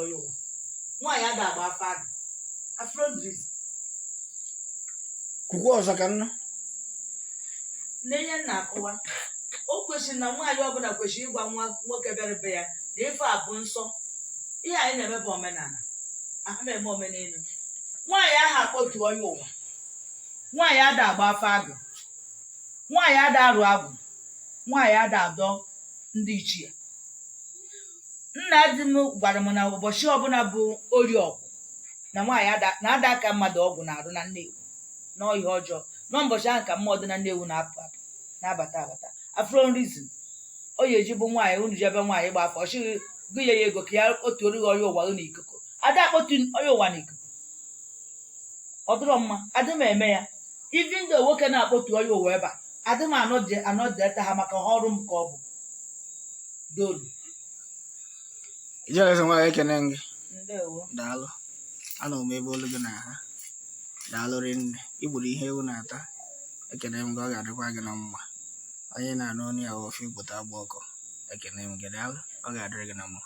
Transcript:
ọya ụwa. Nwaanyị ada agba afa agụ afrodris. Kwukwa ọzọ ka nna. Na ihe m na-akọwa, o kwesịrị na nwaanyị ọbụla kwesịrị ịgwa nwa nwoke bịara be ya na ife a bụ nsọ. Ihe anyị na-eme bụ omenala, aha m eme omenelu. Nwaanyị ahụ akpọtu ọya ụwa, nwaanyị ada agba afa agụ, nwaanyị ada arụ agwụ, nwaanyị ada adọ ndị ichie. Nna di m gwara m na ụbọchị ọbụla bụ ori ọgwụ na nwaanyị na ada aka mmadụ ọgwụ na-arụ na Nnewi n'ọhịa ọjọọ n'ụbọchị ahụ ka mmụọ dị na Nnewi na-apụ apụ na-abata abata. Afro reason o ya eji bụ nwaanyị unu ji ebe nwaanyị gba afọ, ọchịghị gụnye ya ego ka ya otu orighi ọya ụwa na ikuku, ada akpọtu ọya ụwa na ikuku. Ọ dịrọ mma, adị m eme ya. Even though nwoke na-akpọtu ọya ụwa ebe a, adị m anọdeta ha maka ha ọrụ m ka ọ bụ dolu. Ijele eze nwaanyị, ekene gị. Ndewo. Daalụ, anọ m ebe olu gị na ha. Daalụ rinne, igburu ihe ewu na-ata. Ekene m gị, ọ ga-adịkwa gị na mma. Onye na-anụ onu ya ofe igbote agba ọkụ. Ekene m gị, daalụ, ọ ga-adịrị gị na mma.